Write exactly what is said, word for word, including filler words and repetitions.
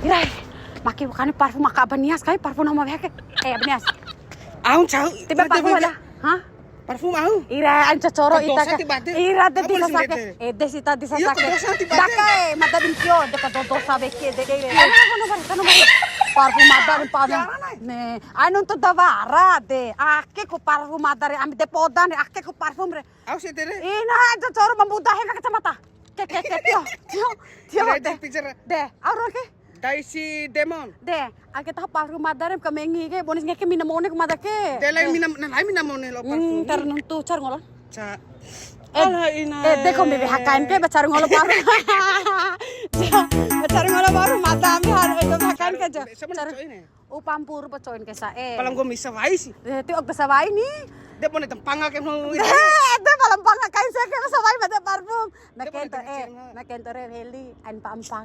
Ira, maki kani parfum aka Abanias, kai parfum nama weha ke. Eh, Abanias. Au cau. Tiba parfum ada. Hah? Parfum au. Ira, ain cocoro ita Dosa ka. tiba de. Ira de Apa disa sih sake. de? Eh, de sita disa Iya, sake. dosa tiba de. Dake, mada bincio, deka dosa beke de de. Kanu mari, kanu mari. Parfum mada pame. Jangan, ai. Ne, anu tu dawara de. Ake ku parfum mada re, ambi de podan re, ake ku parfum re. Au sih tere. Ina aja coro mambuda he kacamata. Ke ke ke tio. Tio. Tio Tere de. Bicara. De, auro ke. Daisy Demon. De, ake taho parfum mada re kamengi ke, bonis ngeke mina mone ku mada ke. De lai mina, na lai mina mone lo Hmm, parfum. Tar nuntu car ngolon. Ca. Eh, Alah, ina. Eh, de kombi B H K N ke bacar ngolo parfum. Bacar ngolo parfum mada ambi har ego B H K N ke jo. Sama Car coy ne. Upampuru pacoin ke sa eh. Palang gua misa wai sih. Eh, ti ok sawai ni. Dia mau tampanga kayak mau. Eh, de palang panga kain sa ke sawai mada parfum. Na Dia kento boleh eh, dengar. Na kento re heli ain pampanga.